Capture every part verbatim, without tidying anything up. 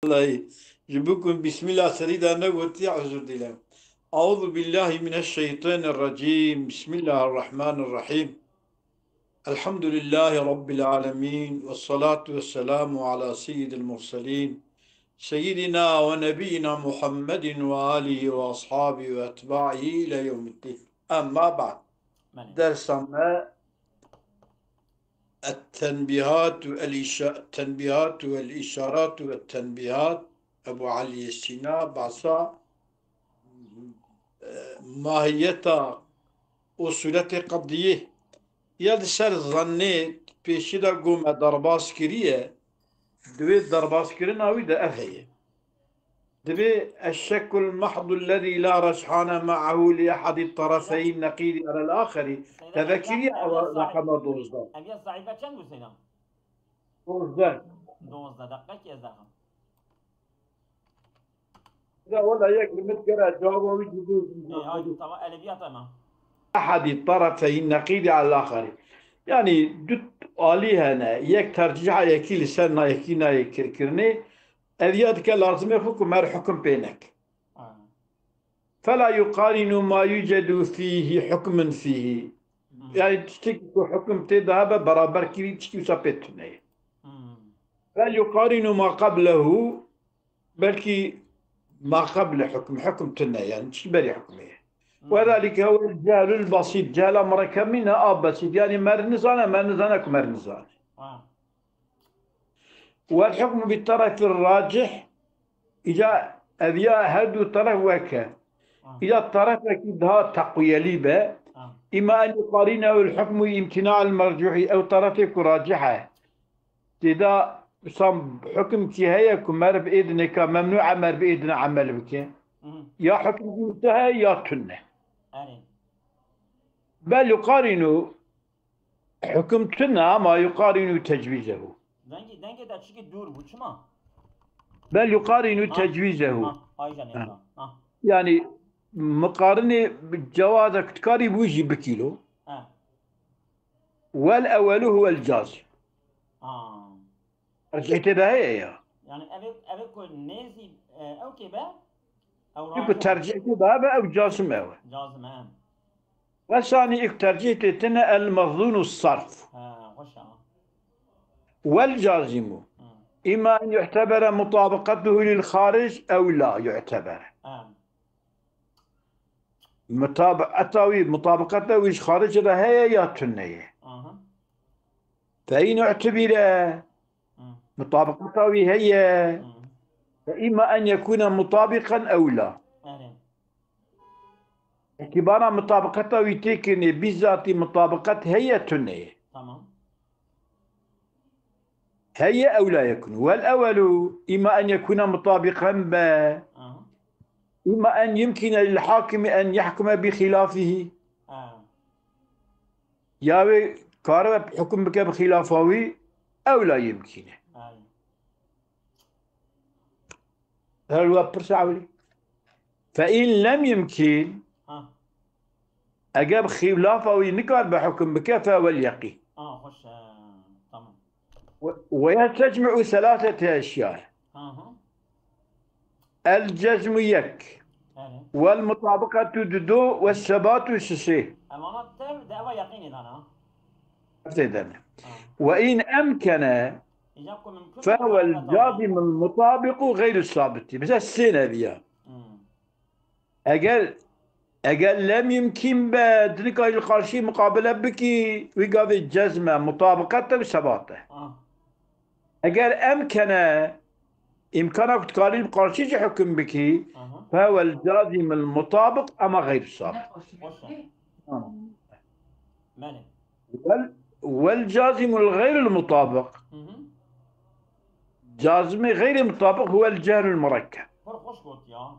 Vallahi, ji bo ku Bismillah serî de negotî, uzur dilem. Euzu billahi mineşşeytanirracîm. Bismillahirrahmanirrahîm. Elhamdülillahi Rabbil alemin. Ve salatu ve selamu ala seyyidil murselin. Seyyidina ve nebiyyina Muhammedin ve alihi ve ashabihi ve etbahi ile yevmiddin. Emma ba'd. Belê. Dersa me Ettenbihatu el işa-, tenbihatu el işaratu ve tenbihat, Ebu Aliyê Sîna, basa, e, mahiyeta usuletê qediyê ya di ser zannê pêşî de ku me derbas kiriye, di wê derbaskirina wî de ev heye. Dibê eşşekkul mahdu lezî la reçhane me'ahu li ehadî terefeyn neqîdî alel axerî. Tevekiriye ewa reqema dozdeh. Ev ya saîfe çend bû Seyda? Dozdeh. Dozdeh. Deqekî ez daxim. Ya wela yek limit gere cevaba wî jî bû. Ê, hay, tamam, elebiyat ama. Ehadî terefeyn neqîdî alel axerî. Yani du alî hene. Yek tercîha yekî li ser na yekî nayê kir-, kirinê. Ev ya dike lazimê xwe ku mer hukum pê nek. Ha. Fela yuqarinu ma yucedu fîhî hukmun fîhî. Hmm. Yani tiştekî ku hukum tê de hebe beraber kirî tiştî wisa pê tune ye. Hmm. Fel yuqarinu ma qablehu, belkî ma qable hukm, hukm tune yani tiştî berî hukmê ye. Hmm. Ve zalike huvel cehlul basît, cehla murekkeb mîne a basît. Yani mer nizane, mer nizane ku mer nizane. Ha. Wal hukmu bi terefir racih, îca ev ya her du teref weke. Ah. Îca terefekî daha teqwiyelî be. Ah. Îma en yuqarînehu el hukmu imtina el mercuhi, ew terefê ku racih e. Têda san hukmkî heye ku mer bi êdineka memnû e mer bi êdine emel bike. Mhm. Ya hukmkî wisa heye ya tune. Erê. Bel yuqarînu Hukum tune ama yuqarînu tecwîzehu. Dengê, dengê te çikî dûr bû, çima? Bel yuqarînu Ha. tecwîzehu. Ha, ay canê Ha. ha. Ha. Yani miqarinê cewazek dikarî bû jî bikîlo. Ha. Wel ewelu huwel cazim. Ha. Tercîh tê de heye ya. Yani eve, eve ku nêzî, e, ew kê be, ew Çünkü racih. Tercîh tê de be ew cazim ew. Cazim e. Ve sanî ik tercîh tê tine el mezûnu sarf. Ha, xweş e. Wel cazimu. Hı. İma en yu'tebere mutabaqatuhu lil xaric ew la yu'tebere. Ha. Mutabaqeta wî, mutabaqeta wî ji xaric re heye ya tune ye. Aha. Fe in u'tibire Hı. Mutabaqeta wî heye. Hı. Fe îma en yekûne mutabiqen ew la. Erê. Îtîbara mutabaqeta wî tê kirinê, bîzatî mutabaqet heye tune ye. Tamam. Heye ew la yekûn. Wel ewelu îma en yekûne mutabiqen be. Aha. Îma en yumkîne lil hakimi en yehkume bi xilafihî. Ha. Ya wê karibe hukum bike bi xilafa wî, ew la yimkîn e. Aynen. Her wa pirsa ewlî. Fe in lem yimkîn, Ha. Eger bi xilafa wî nikaribe hukum bike, fe wel yeqîn. Aa, xweş e. Tamam. Ve, ve yestecmi'u selasete eşya. Aha. El cezmu yek. Yani. Vel mutabakatu dudu ve sebatu sisi. Emana tev de eva yaqînê dana. Tevdene. Ha. Ve in emkene Îca ku mümkün fevel cazimul mutabiqu gayru sabiti. Mesela sê neviya. Hmm. Eger, eger lem yimkîn be, dinika li karşî muqabele bikî, wî gavê cezme, mutabaqet e û sebat e. Ah. Eger emkene, îmkana ku dikarî li karşî jî hukum bikî, Aha. Fehuwel cazimul mutabiq ema gayru sabit. Boş ver. Tamam. Belê. Wel, wel cazimul gayrul mutabiq. Hı hı. Cazimê gayrê mutabiq huwel cehlul murekkeb. Pir xweş got ya.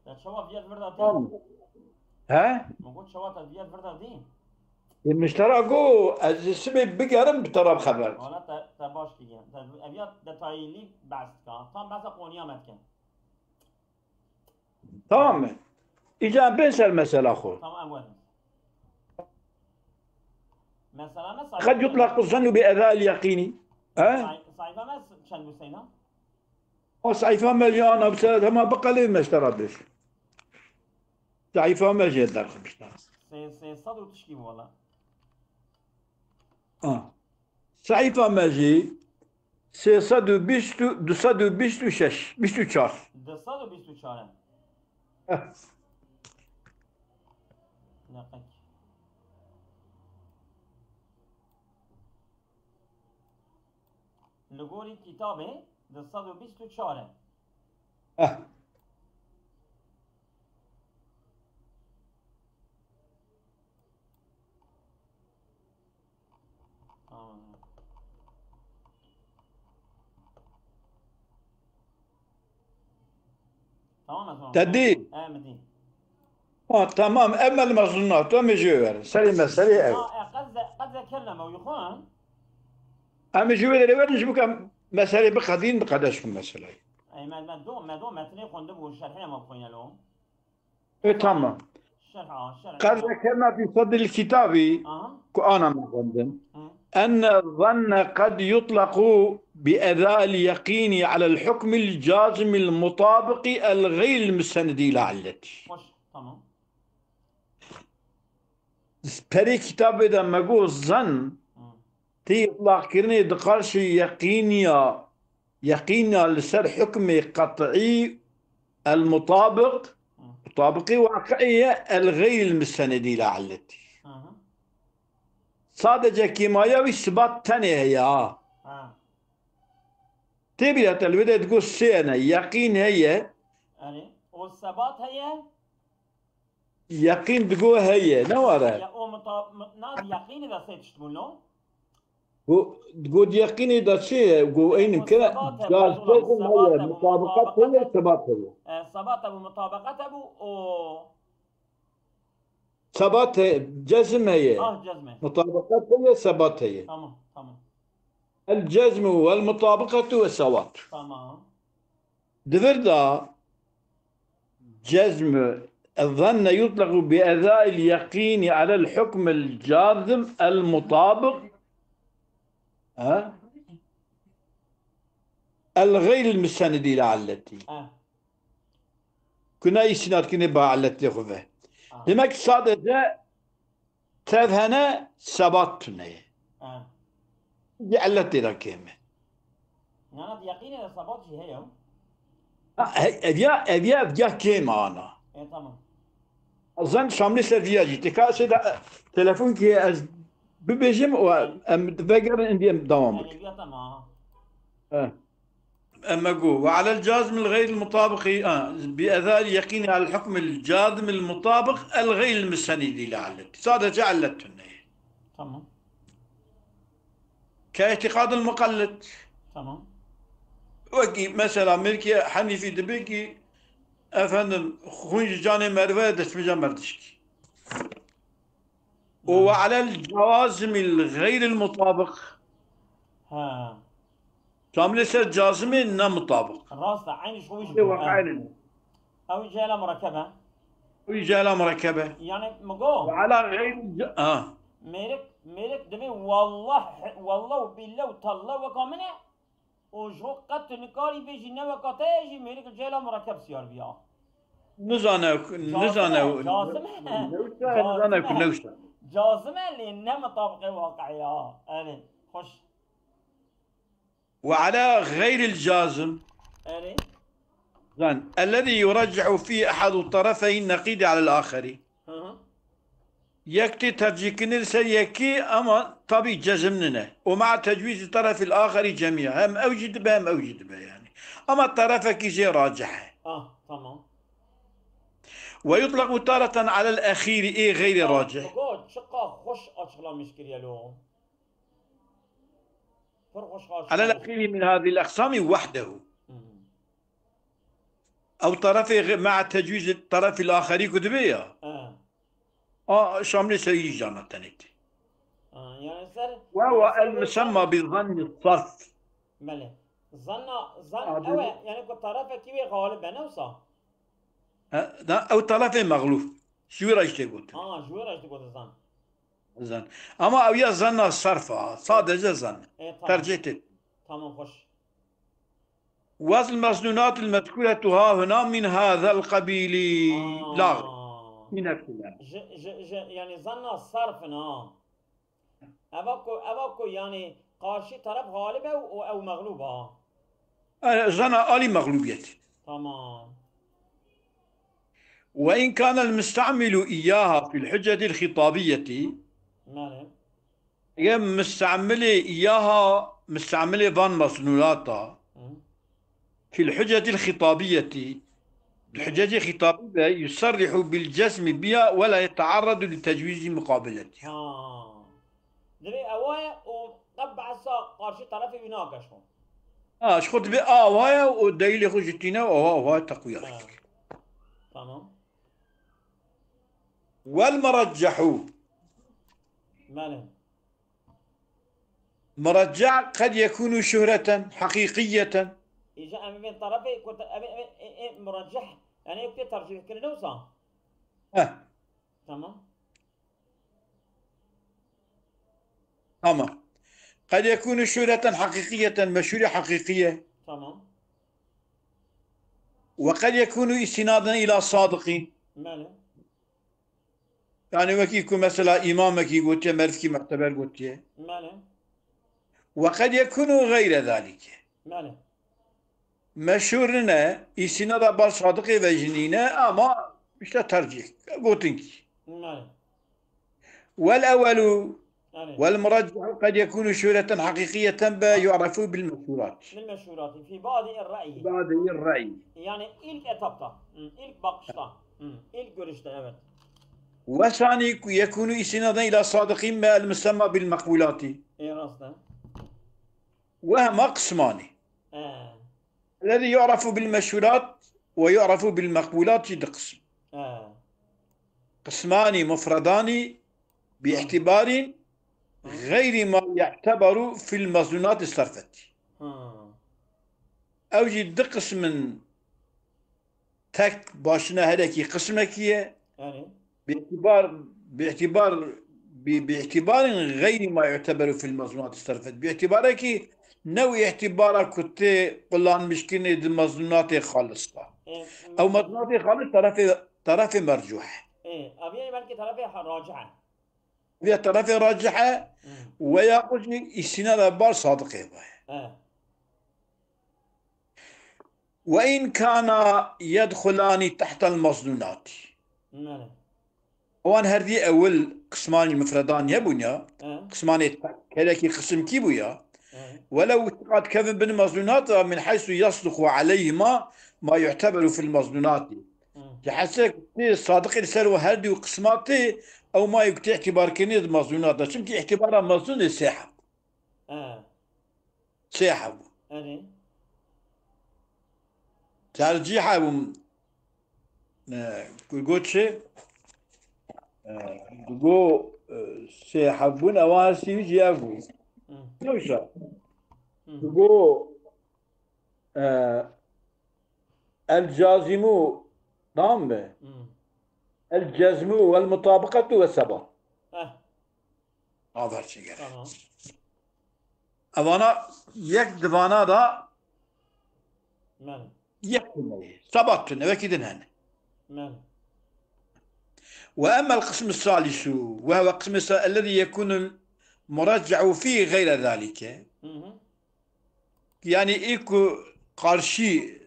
Ya çawa viyet vir da dî? Tamam. He? Min got çawa te viyet vir da dî? E, min ji te re got, ez ê sibê bigerim bi te re bi xeber. Wala te, te baş kiriye. Te ev ya detayî lî behs dika. Tam behsa qoniya me dike. Tamam mı? Îca bên ser mesela xwe. Tamam, em werin. Mesela me Qed sayfa yutlaqu zannu bi eda el yaqînî. He? Say-, sayfa me çend bû Seyna? O seyfa me jî ana bi se-, hema biqelê me ji te re bêj. Seyfa me jî derxist. Sê-, sê sed û tişkî wala. Ha. Seyfa me jî sê sed û bîst û, du sed û bîst û şeş, bîst û çar. Du sed û bîst û çar e. Eh. Deqek. Li gorî kitabê du sed û bîst û çar e. Eh. Tamam. Tamam, ez Te dî? He, min dî. Ha, tamam. Ev me li mezûna tu, em ê jê werin. Serê meselê ev. Ha, e, qed ze-, qed zekirne mewî xwe. Em ê jê wê derê werin, ji bo ku em meselê biqedîn, biqedeş bin meseleyê. Ey, me, me do, me do metnê xwendibû, şerhê me bixwîne lo. E, tamam. Şerh, a, şerh. قد ذكرنا في صدر الكتاب, aha, ku ana me xwendin. Hı. أن الظن قد يطلق بأداء اليقين على الحكم الجازم المطابق الغير المستند إلى علته. Hoş, tamam. Perê kitabê de me got zan, hı, tê îtlaqkirinê di qarşî yeqîniya, yeqîna li ser hukmê qet'î el mutabiq, hı, mutabiqî waqi'î ye el xeyrî el mustenedî ila illetî. Hı hı. Sadece kêmaya wî sibat tenê heye ha. Ha. Tê bîra te li wê de digot sê hene, yeqîn heye. Erê. O sebat heye? Yeqîn digo heye, ne were? Ya, o muta-, mu-, na, yeqînê de sê tişt bûn lo? Go, go yeqînê de çi ye? Go eynim kire, sebat e, caz-, pardon, cezm sebat heye, e, bu mutabakat heye, mutabakat e. Sebat heye. E, sebat e, bu mutabakat e, bu o. Sebat heye, cezm heye. Ah, cezm e. Mutabakat heye, sebat heye. Tamam, tamam. El cezmu vel mutabakatu ve sebat. Tamam. Di vir de cezm, الظن يطلق بأداء اليقين على الحكم الجازم المطابق, ha? الغير المستند إلى علته. Ha. Ku ne îstinad kirinê ba illetê xwe ve. Ha. Demek sadece tev hene, sebat tune ye. Ha. Yê illet tê de kêm e. Nana di yeqînê de sebat jî heye. Ha, he-, ev ya, ev ya, ev ya kêm ana. E, tamam. Zan şamlê ser viya jî. Têka sê de, e, telefon ki ez bibêjim û em vegerin, indi em dewam bikin. Ev ya tamam. E. Em me got, وعلى الجازم الغير المطابق, ha, بأداء اليقين على الحكم الجازم المطابق الغير المستند إلى علته. Sadece illet tune ye. Tamam. كاعتقاد المقلد. Tamam. Wekî mesela mêrkê Henîfî dibe ki, efendim, xwîn ji canê merive ye, destmîja merdişkî. Û, yani, وعلى الجوازم الغير المطابق. Ha. Şamilê ser cazimê ne mutabik. Rast e, eynî ji xwe wî jî. Ê, bû, ha. Eynî. Ew jî cehla murekkeb e. Ew jî cehla murekkeb e. Yani, mi got. Ve ala geyri ce-, ha. Mêrik, mêrik divê wallah, wallah û billah û tallah weka min e. Û ji xwe qet tu nikarî bêjî ne weka te ye jî mêrik cehla murekkeb siyar biya. Nizane, nizane. Cazim e, cazim e. Newşa, nizane ku newşa. Cazim e, lê ne mutabiqê waqi'ê ya. Erê, xweş. وعلى غير الجازم. Erê. Zan. الذي يرجح فيه أحد الطرفين النقيض على الآخر. Hı hı. Yek tê tercîhkirinê li ser yekê, ama tabî cezm nine. ومع تجويز الطرف الآخر جميعا. Hem ew jî dibe, hem ew jî dibe yani. Ama terefekî jê racih e. Ah, tamam. ويطلق تارة على الأخير, ê xeyrê racih. Baba, çiqa xweş açıklamış kiriye lo. Pir xweş xaş. على الأخير من هذه الأقسام وحده. Hı hı. Ew terefê xi-, مع تجويز الطرف الآخر ku dibe ya. He. A, şamlê ser yî jana tenê tê. Ha, yani ser, وهو المسمى بظن الصرف. Belê. Zanna, zan, ew e, yani ku terefekî wê xalib e, ne wisa? E, da, ew terefê mexlûf. Ji wî re jî tê gotin. Ha, ji wî re jî tê gotin zan. Zan. Ama ew ya zanna serf a, sadece zan. E, tamam. Tercih tê. Tamam, xweş. والمظنونات المذكورة ها هنا من هذا القبيل. Aa. Lağ. Yine filan. Ji, ji, ji, yani zanna sarf in ha. Eva ku, eva ku yani karşı taraf galib e û ew mexlub ha. E, zana alî mexlubiyet. Tamam. وإن كان المستعمل إياها في الحجج الخطابية. Mane. Eger mistemilê yaha, mistemilê van mesnûnata, Hı. fil hucecil xitabiyyeti, di hucecê xitabi de, yuserrihu bil cezmi biha ve la yetearradu li tecwîzî muqabileti. Ha. Divê ewa ye û qet behsa qarşî terefê wî nake ji xwe. Ha, ji xwe dibê awa ye û delîlê xwe jî tîne û awa, awa teqwiya Ha. dike. Tamam. Wel mureccehu. Mane. Murecce qed yekunu şuhreten, heqîqiyeten. Îca em bên terefê ku te, em, em, em, em muraceh. Yani ek tê tercih kirin wisa. Heh. Tamam. Tamam. Qed yekunu şuhreten heqîqiyeten, meşhûrî heqîqiye. Tamam. Ve qed yekunu îstînaden îla sadiqîn. Mane. Yani wekî ku mesela îmamekî gotiye, merivkî muteber gotiye. Mane. Ve qed yekunu geyre zalike. Mane. Meşhûr nine, îstînada bar sadiqê ve jî nîne ama işte tercih. Gotin kî. Mane. Wel ewelu Yani. Wel mureccehu qed yekunu şuhreten heqîqiyeten be yu'refu bil meşhûrat. Bil meşhûrati. Fi badi ra'yi. Badi ra'yi. Yani ilk etapta. Hı, ilk bakışta. Hı, ilk görüşte evet. Ve sani yekunu îstînaden îla sadiqîn be el musemma bil meqbûlati. E rasta. Ve hema qismani. E. Ellezî yu'refu bil meşhûrat ve yu'refu bil meqbûlat jî di qism. E. Qismani mufredanî bi îtibarin geyri ma yu'teberu fil meznûnatî serfetî. Ha. Ew jî di qismin tek başine herekî qismekî ye. Yani. Bi îtibar, bi îtibar, bi, bi îtibarin geyri ma yu'teberu fil meznûnatî serfet. Bi îtibarekî ne wî îtibara ku tê qulanmişkirinê di meznûnatê xalis de. E, Ew meznûnatê xalis terefê, terefê mercûh e. E, aviye belki tarafê ha-, racih e. Vê terefê racih e Hı. Ve ya xwe jî îstînada bar sadiqê ve. E. Ve in kana yedxulani tehtel meznûnatî. Mane. Ewan her dî ewil qismanî mufredan hebûn ya. E. Qismanê kerekî qisimkî bû ya. E. Welew tiqat kevin bin meznûnata min heysu yasluxu aleyhima ma yu'teberu fil meznûnatî. Hı. Ji hesek tê sadiqê li ser û her dî û qismatê ew ma yek tê îtibarkirinê di meznûnata. Çimkî îtibara meznûnê sê heb. E. Sê hebû. Yani. Tercîh hebû. E, ku got çi? E, ku got, e, sê hebûn ewa her sî wî jî ev bû. Hı. Ne wisa? Hı. Ku got, e, el cazimu, tamam mı? Hı. El cezmu vel mutabakatu ve sebat. Eh, Aver çi gerek. Tamam. Evana yek divana da Mane. yek tune. Sebat tune, wekî din hene. Mane. Ve emmel qismu salisu ve huve qismu sa-, ellezî yekunul muracce'u fî gayre zalike. Hı hı. Yani ê ku karşı,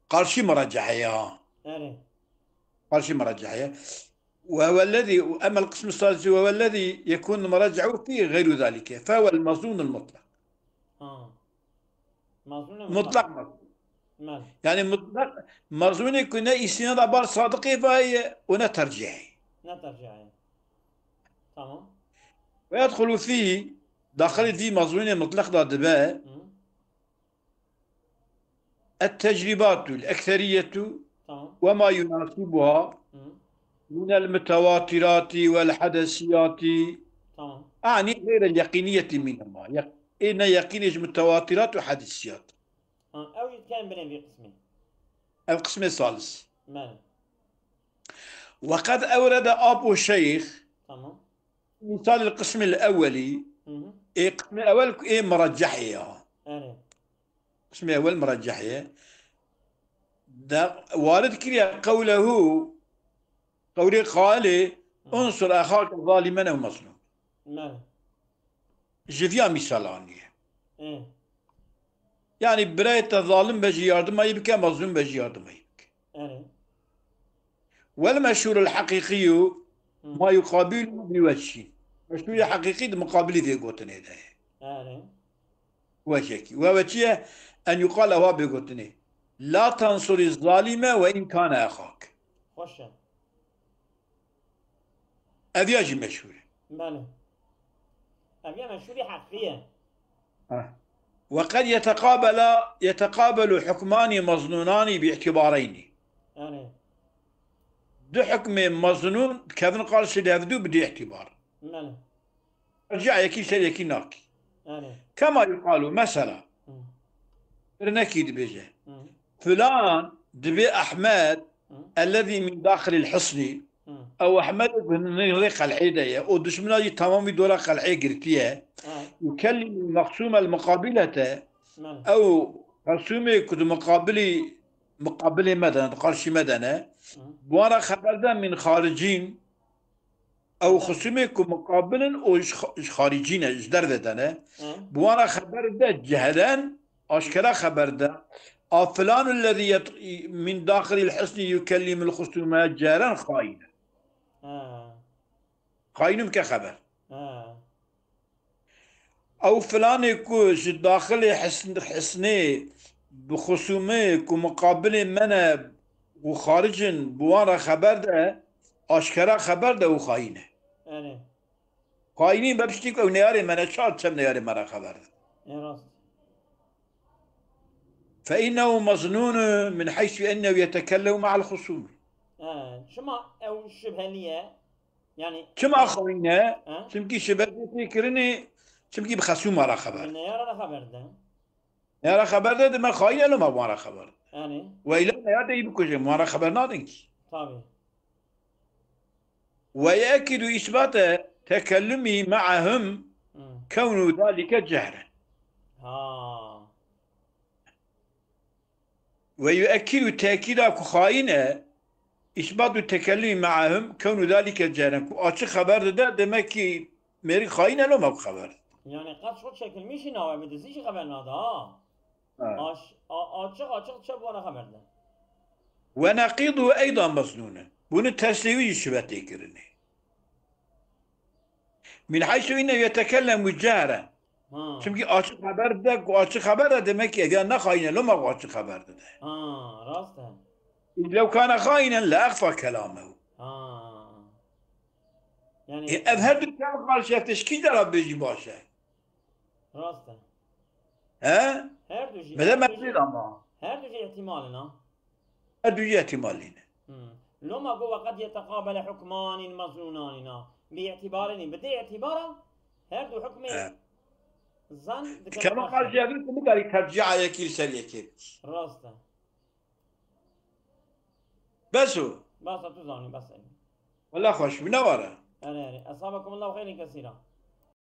karşı muracae ya. Yani. Karşı muracae. Ve huvellezî, emmel qismu salisu ve huvellezî yekun muracae fî gayru zalike. Fehuvel mazlûmul mutlak. Ha. Mazlûm ne Mutlak mazlûm. Mane. Yani mutlak mazlûmê ku ne îstînada bar sadiqê vayê û ne tercihê. Ne tercihê. Tamam. Ve yedxulu fî, daxilê vî mazlûmê mutlak da dibe. Hı. التجربات الأكثرية Tamam. وما يناسبها Hı. من المتواترات والحدسيات. Tamam. أعني غير اليقينية منهما. Yek-, ê ne yeqînê ji mutewatirat û hedisiyat. Ha, ew jî dikin binê vî qismê. Ev qismê salis. Mane. وقد أورد أبو شيخ Tamam. مثال القسم الأولي. Hı hı. Ê qismê ewel ku ê muraccehê ya. Yani. Qismê ewel mureceh ye. De warid kiriye qewlehu, qewlê qailê, "Unsur ehake zalimen ew mezlum." Belê. Ji viya mîsal aniye. Ê. Yani birayê te zalim be jî yardima yî bike, mezlum be jî yardima yî bike. Erê. Wel meşhurul haqiqiyu Hı. ma yuqabilu bi wechin. Meşhurê heqîqî di muqabilî vê gotinê de ye. Erê. Wecekî. Ve ve çi ye? En yuqal ewa bê gotinê. La tansuri zalime ve in kane exak. Xweş e. Ev ya jî meşhur e. Belê. Ev ya meşhurî heqî ye. Ha. Ve qed yeteqabela, yeteqabelu hukmani meznunani bi îtibareynî. Yani. Du hukmê meznun dikevin qarşî hevdu bi du îtibar. Belê. Erciya yekî ser yekî nakî. Yani. Kema yuqalu, mesela. Hı. Birnekî dibêje. Hı. Filan dibê Ehmed Hı. ellezî min daxilil hisnî. Hı. Ew Ehmed ku nêzê qelhê de ye. O duşmina jî tamamî dora qelhê girtiye. Hı. Yukellimul mexsûmel muqabilete. Belê. Ew xesûmê ku di muqabilî, muqabilê me de ne, di qarşî me de ne. Hı. Bi wan re xeber de min xaricîn. Ew xisûmê ku muqabil in û ji xa-, ji xarîcî ne, ji derve de ne. Hı. Bi wan re xeber de cehlen, aşkera xeber de. A filanu lezî yet-, min daxilîl hisnî yukellimul xisûme cehlen xayîn e. Hı. Xayînû bike xeber. Hı. Ew filanê ku ji daxilê hisn-, hisnê bi xisûmê ku muqabilê me ne û xaric in, bi wan re xeber de, aşkera xeber de û xayîn e. Erê. Xayînî me piştî ku ew neyarê me ne, çar çem neyarê me re xeber de. Ê rast. Fe innehu meznûn min heysu ennehu yetekellemu ma'al xusûm. He, çima ew şibheli ye? Yani Çima xayîn e? He? Çimkî şibhe tê kirinê, çimkî bi xesûma re xeber. Bi neyara re xeber de. Neyara xeber de dime xayîn e, loma wan re xeber. Yani. Weyla neya de yî bikujin, wan re xeber nadin kî. Tabii. Ve ye'kidu isbate tekellumi ma'ahum Hı. kevnu zalike cehre. Ha. Ve yu'ekkidu tekîda ku xayîn e, îsbatu tekellumî me'ahum kewnu zalike cehlen, ku açiq xeber dide, demek ki mêrik xayîn e, loma ku xeber dide. Yani qet şo çekilmiş jî nawe bi dizî jî xeber nada ha. Ha. Aş-, a-, açiq, açiq çep wara xeber de. Ve neqîdu eydan meznûne. Bunu tersê wî jî şibe tê kirinê. Min heysu inne yetekellemu cehre. Ha. Çimkî açiq xeber de, ku açiq xeber de demek ki ev ya ne xayîn e, loma ku açiq xeber de de. Ha, rast e. Lew kana xayînen le exfa kelamehu. Ha. Yani E, ev her du çav karşı ev tişkî de ra bêjî baş e. Rast e. He? Her du jî, Mede her du jî, mezin ama. Her du jî ihtimal in ha. Her du jî ihtimalî ne. Hmm. Loma go ve qed yeteqabele hukmanîn meznûnanîn a. Bi îtîbarê nîn. Bi dê îtîbara her du hukmê He. zan dikeve Kema karşı. Karşıya bir kimi garî terciha yekî li ser yekê. Rast e. Bes o. Bes e, tu zanî, bes e. Wela xweş bi ne were. Erê, erê. Esabekumullahu xeyrin kesîra.